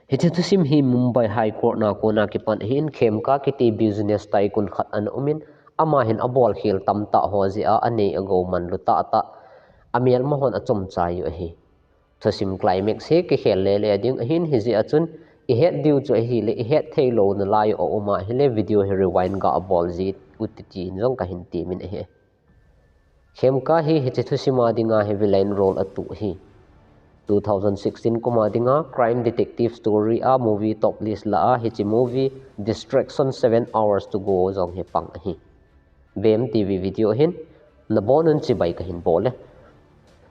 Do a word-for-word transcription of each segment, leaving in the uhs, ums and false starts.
Hiche thusim hi Mumbai High Court na kona kipan ahin, Khemka kiti business tycoon khat ana umin, ama hin abol khel tamtah ho jeh a anei agou manlu tahtah, amelma hon achomchai u ahi. Thusim climax hi kikhel lele ding ahin, hijeh a chun ihet diu chu ahile, ihet theilou nalai u aum ahile, video hi rewind gabol ji u tin jong kahin temin ahi. Khemka hi hiche thusim a dinga hi villain role atuh ahi. Two thousand sixteen kum a dinga crime detective story a movie top list lah a, hiche movie Distraction, Seven Hours to Go jong hi pang ahi. Vem TV video hin nabonun chibai kahin bol e.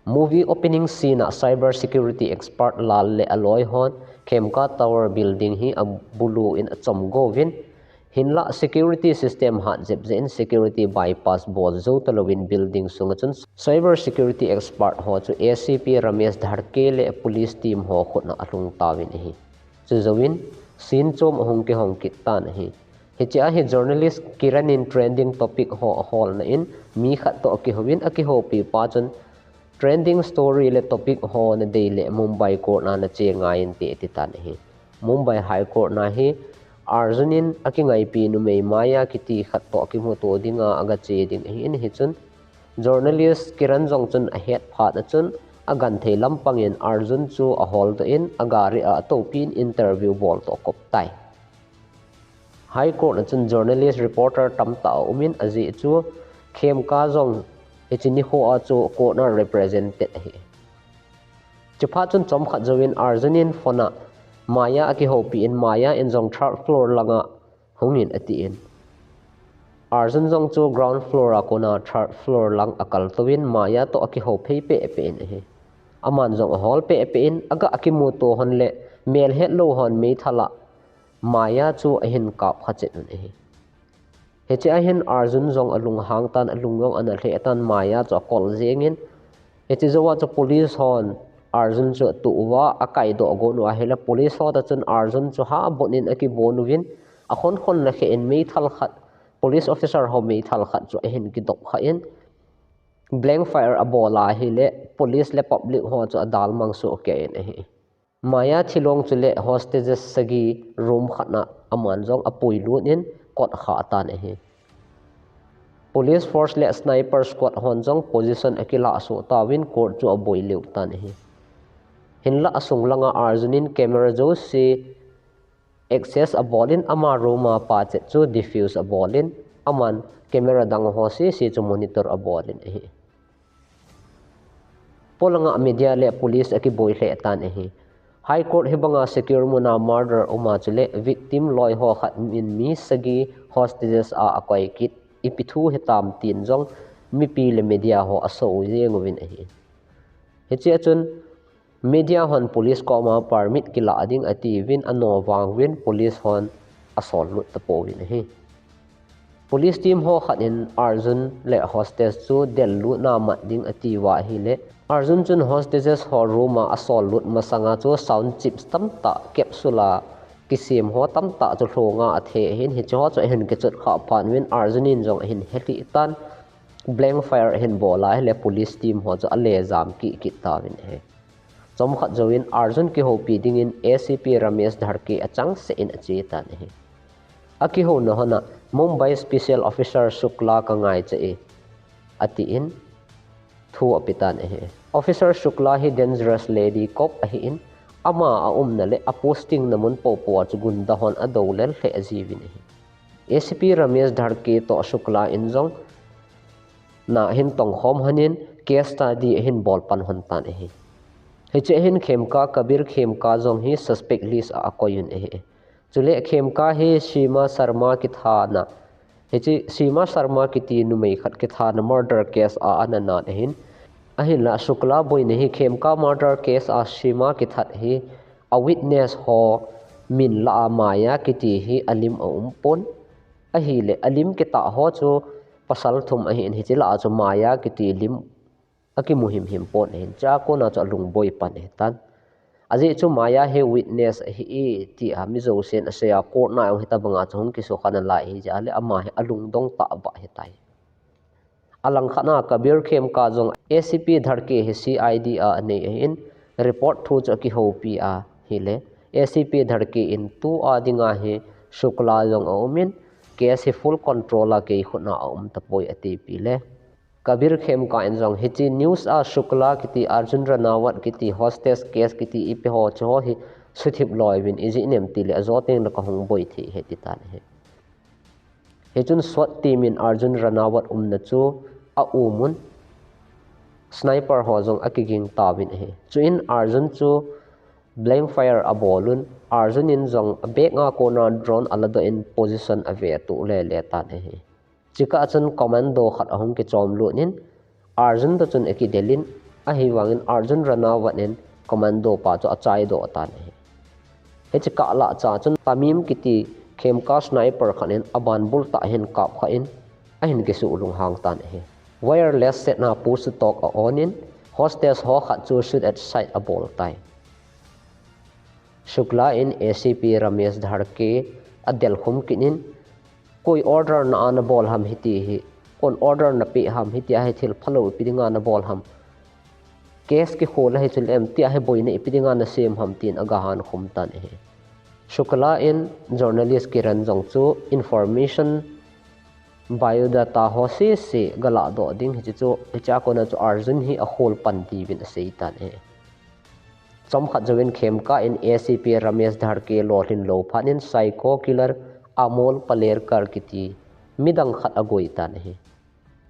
Movie opening scene a cyber security expert Lal le aloi hon Khemka Tower building hi abulu in achom gouvin, hinlah security system hat jep jeh in security bypass bol jou talouvin building sunga chun cyber security expert ho chu ACP Ramesh Dharke le police team ho khutna alhung tauvin ahi. Chujouvin scene chom ahung kihong kit tan ahi. Hiche a hi journalist Kiran in trending topic ho aholna in mi khat toh akihouvin, akihoupi pa chun trending story le topic ho nadei le Mumbai Court na nache ngai inte ati tan ahi. Mumbai High Court na hi Arjun in akingaipi numei Maya kiti khat toh kimuto dinga agache ding ahin, hichun journalist Kiran jong chun ahet phat a chun agenthei lampang in Arjun chu aholdoh in agari a atoupin interview bol toh akop tai. High Court a chun journalist reporter tamtah aumin, ajeh chu Khemka jong hiche nikho a chu court na represented ahi. Chuphat chun chomkhat jouvin Arjun in phone a Maya akihoupi in, Maya in jong third floor langa hungin atin. Arjun jong chu ground floor a kona third floor lang akaltouvin Maya toh akihou phei pehpeh in ahi. Aman jong ahol pehpeh in, aga akimuto hon le melhetlou hon meithal a Maya chu ahin kap kha chet un ahi. Hiche a hin Arjun jong alunghang tan, alung jong ana lheh tan, Maya chu akol jengin. Hiche jouva chu police hon Arjun chu atuh uva, akaidoh gon u ahile, police ho toh chun Arjun chu habon in akibon uvin, akhon khon le khe in meithal khat, police officer ho meithal khat chu ahin kidop kha in, blank fire abol ahile, police le public ho chu adalmang soh kei in ahi. Maya thilong chule hostages sagi room khat na aman jong apuilut in kot kha tan ahi. Police force le sniper squad hon jong position akilah soh tauvin court chu aboi leu tan ahi. Hinlah asung langa Arjun in camera jouse access abol in, ama room a pa chet chu defuse abol in, aman camera dang ho sese chu monitor abol in ahi. Polanga media le police akiboi lheh tan ahi. High Court hibanga secure muna murder uma chule victim loi ho khat in mi sagi hostages a akoi kit, ipi thu hitam tin jong mipi le media ho asou jeng uvin ahi. Hiche a chun media hon police koma permit kilah ding atiuvin, ano vang uvin police hon asol lut tapouvin ahi. Police team ho khat in Arjun le hostage chu del lutna mat ding atiuva ahile, Arjun chun hostages ho room a asol lut masanga chu sound chips tamtah, capsule a kisem ho tamtah chu lhonga athe ahin, hiche ho chu ahin kichot kha phat uvin Arjun in jong ahin helhih tan, blank fire ahin bol ahile police team ho chu ale jam kit kit tauvin ahi. Chomkhat jouvin Arjun kihoupi dingin A C P Ramesh Dharke achangseh in ache tan ahi. Akihouna hon a Mumbai Special Officer Shukla kangaicha e, atin thu ape tan ahi. Officer Shukla hi dangerous lady cop ahin, ama aumna le aposting na mun poupou a chu gunda hon adoulel lheh jiuvin ahi. A C P Ramesh Dharke toh Shukla in jong na ahin tongkhom hon in case study ahin bol pan hon tan ahi. Hiche a hin Khemka, Kabir Khemka jong hi suspect list a akoi un ahi. Chule Khemka hi Seema Sharma kithana, hiche Seema Sharma kiti numei khat kithana murder case a ana nat ahin. Ahinlah Shukla boina hi Khemka murder case a Seema kithat hi a witness ho min lah a Maya kiti hi alim aum pon. Ahile alim kitah ho chu pasal thum ahin, hiche lah a chu Maya kiti lim akimu himhim pon ahin, chua kona chu alungboi pan ahitan. Ajeh chu Maya hi witness ahi e, tia mi jousen asei a, court na jong hitabanga chu hung kisukha nalai ahi jeh a le ama hi alungdong tahbeh ahitai. Alangkhat na Kabir Khemka jong A C P Dharke hi C I D a anei ahin, report thu chu akihoupi ahile, A C P Dharke in tua dinga hi Shukla jong aumin, case hi full control a kei khutna aum tapoi atipi le. Kabir Khemka in jong hiche news a Shukla kiti Arjun Ranawat kiti hostage case kiti ipi ho chu ho hi suthip louvin ijeh inem tile ajo teng le kahung boi thei ahi ati tan ahi. Hichun SWAT team in Arjun Ranawat umna chu aumun, sniper ho jong akiging tauvin ahi. Chuin Arjun chu blank fire abolun, Arjun in jong bag a kona drone aladoh in position ave tuh lele tan ahi. Chukah chun commando khat ahung kichom lut in, Arjun toh chun akidelin, ahivangin Arjun Ranawat in commando pa chu achaidoh tan ahi. Hiche kah lah cha chun Tamim kiti Khemka sniper khat in aban bul tah hin kap kha in, ahin kisuh lunghang tan ahi. Wireless set na push to talk a on in, hostage ho khat chu shoot at sight abol tai. Shukla in A C P Ramesh Dharke adel khum kit in, koi order na ana bol ham hiti hi, kon order na pe ham hiti ahi thil phalou ipi dinga na bol ham. Case kikhol ahi chule em tia hi boina ipi dinga na sem ham tin agahan khum tan ahi. Shukla in journalist Kiran jong chu information biodata ho sese galadoh ding hiche chu, hiche a kona chu Arjun hi akhol pan diuvin asei tan ahi. Chomkhat jouvin Khemka in A C P Ramesh Dharke lolhin lou phat in psycho killer Amol Palekar kiti midang khat agoi tan ahi.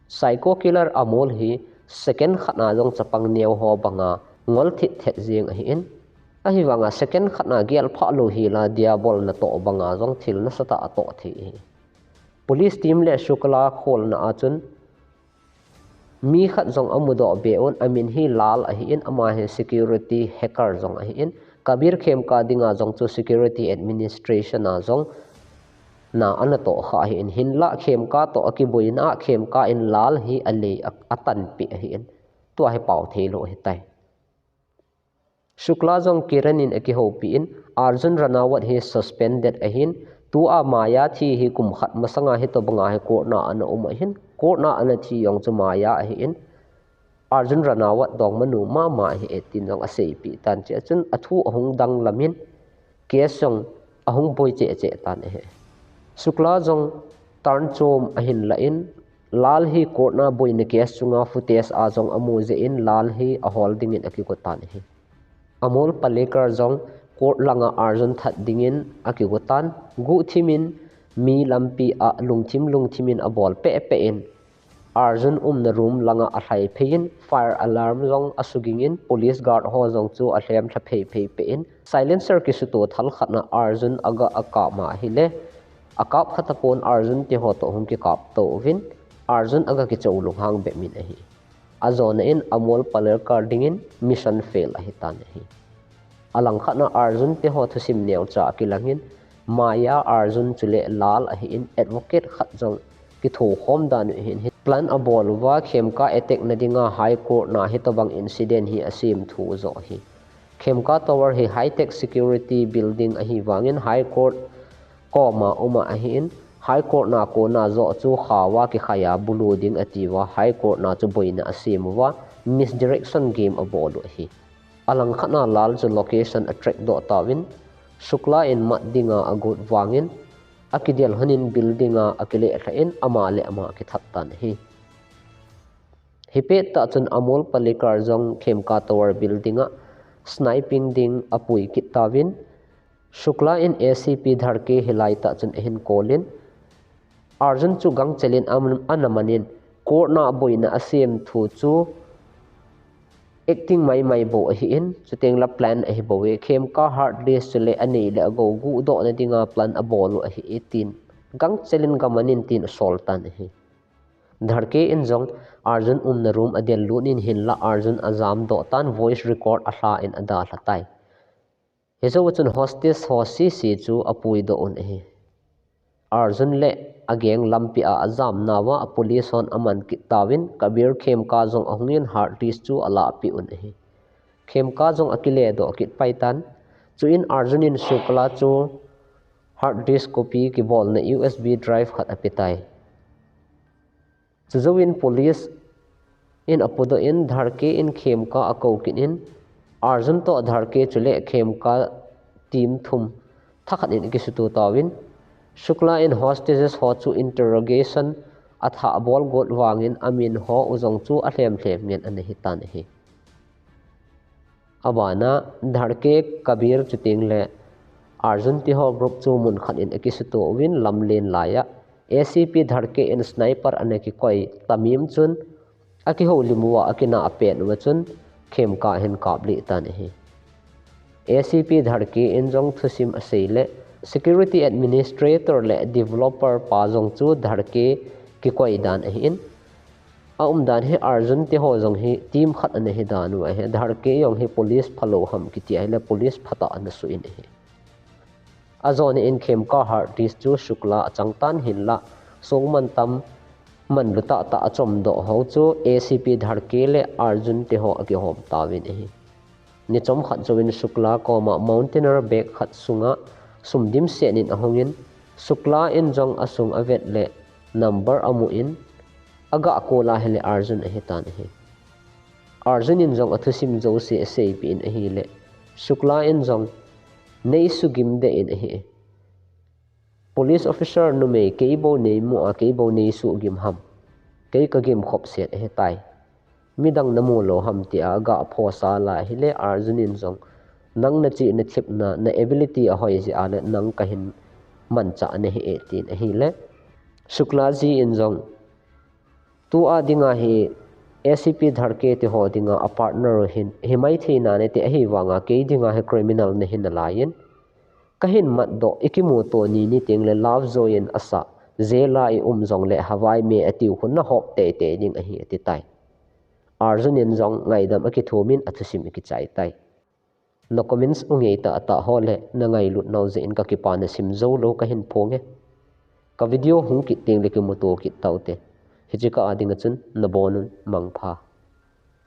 Psycho killer Amol hi second khat na jong chapang neo ho banga ngol thit thet jeng ahin, ahivanga second khat na gel phah lou hila diabol natoh banga jong thil nasatah atoh thei ahi. Police team le Shukla kholna a chun mi khat jong amudoh be un, amin hi Lal ahin, ama hi security hacker jong ahin, Kabir Khemka dinga jong chu security administration a jong na ana toh kha ahin, hinlah Khemka toh akiboina a Khemka in Lal hi alei a, atanpeh ahin, tua hi pao theilou ahitai. Shukla jong Kiran in akihoupi in, Arjun Ranawat hi suspended ahin, tua Maya thi hi kum khat masanga hitobanga hi court na ana um ahin, court na ana thi jong chu Maya ahin, Arjun Ranawat dongmanu mama ahi e tin jong aseipeh tan, chea chun athu ahung danglam in, case jong ahung boi cheh cheh tan ahi. Shukla jong turn chom ahin la in, Lal hi court na boina case chunga footage a jong amu jeh in Lal hi ahol dingin akigo tan ahi. Amol Palekar jong court langa Arjun that dingin akigo tan, guhthim in mi lampi a lungthim lungthim in abol peh peh in, Arjun umna room langa alhai phei in, fire alarm jong asuging in, police guard ho jong chu alhem lha phei phei peh in, silencer kisuto thal khat na Arjun aga akap ma ahile, akap kha tapon Arjun teho toh hung kikap touvin, Arjun aga kichou lunghang bep min ahi. Ajona in Amol Palekar dingin mission fail ahitan ahi. Alangkhat na Arjun teho thusim neocha akilang in, Maya, Arjun chule Lal ahin, advocate khat jong kithokhom dan u ahin, hi plan abol uva, Khemka attack na dinga High Court na hitobang incident hi asem thu joh ahi. Khemka Tower hi high tech security building ahivangin High Court koma uma ahin, High Court na kona joh chu khaova kikhaiya bulu ding atiuva, High Court na chu boina asem uva, misdirection game abol u ahi. Alangkhat na Lal chu location atrack doh tauvin, Shukla in mat dinga agot vangin, akidel lhonin building a akile lha in, ama le ama akithat tan ahi. Hipet tah chun Amol Palekar jong Khemka Tower building a sniping ding apui kit tauvin, Shukla in A C P Dharke hilai tah chun ahin kolin, Arjun chu gangchelin am-, ana manin, court na boina asem thu chu acting maimai bou ahin, chuteng la plan ahi bouve, Khemka hard disk chule anei le agou guhdoh na dinga plan abol u ahi e tin, gangchelin gamanin tin asol tan ahi. Dharke in jong Arjun umna room adel lut in hinlah Arjun ajamdoh tan, voice record alha in adalha tai. Hijou chun hostage ho sese chu apuidoh un ahi. Arjun le agang lampi a ajamna uva police hon aman kit tauvin, Kabir Khemka jong ahungin hard disk chu alahpeh un ahi. Khemka jong akiledoh kit pai tan. Chuin Arjun in Shukla chu hard disk copy kibolna U S B drive khat apetai. Chujouvin police in apudoh in Dharke in Khemka akou kit in, Arjun toh Dharke chule Khemka team thum thakhat in akisuto tauvin, Shukla in hostages ho chu interrogation athah bol got vangin amin ho u jong chu alhem lhem ngen ana hitan ahi. Abana Dhadke, Kabir chuteng le Arjun ti ho group chu mun khat in akisuto uvin lamlen laiya A C P Dhadke in sniper ana kikoi tamim chun akihoulim uva akinah apet uva chun Khemka hin kaplih tan ahi. A C P Dhadke in jong thusim asei le security administrator le developer pa jong chu Dhadke kikoi dan ahin, aumdan hi Arjun te ho jong hi team khat ana hidan uva hi Dhadke jong hi police phalou ham kiti ahile police phatah ana suh in ahi. Ajona in Khemka hard disk chu Shukla achang tan hinla songmantam manlu tahtah achomdoh ho chu A C P Dhadke le Arjun te ho akihom tauvin ahi. Ni chomkhat jouvin Shukla koma Mountaineer bag khat sunga sum dimset in ahungin, Shukla in jong asung avet le number amun, aga call a hile Arjun ahitan ahi. Arjun in jong athusim jouse aseipeh in ahile, Shukla in jong nei sugim deh in ahi. Police officer numei kei bou nei mu a, kei bou nei sugim ham. Kei kagim khop set ahitai. Midang namu lou ham tia aga phosa lai hile Arjun in jong nang nachih nachepna, na ability ahoi jeh a le nang kahin manchah nahi e tin ahile, Shukla ji in jong tua dinga hi A C P Dhadke te ho dinga a partner u hin himai thei nante, ahivanga kei dinga hi criminal nahi nalaiyin, kahin matdoh, ikimuto ni niteng le Lovejoy in asah, jail a i um jongle Hawaii me atiu khu nahop teitei ding ahi atitai. Arjun in jong ngaidam akithumin athusim akichai tai. Na comments u ngei tahtah ho le nangailut nau jeh in kakipana simjoulou kahin phonge. Ka video hung kit teng le kimuto kit taute. Hiche kah a dinga chun nabonun mangpha.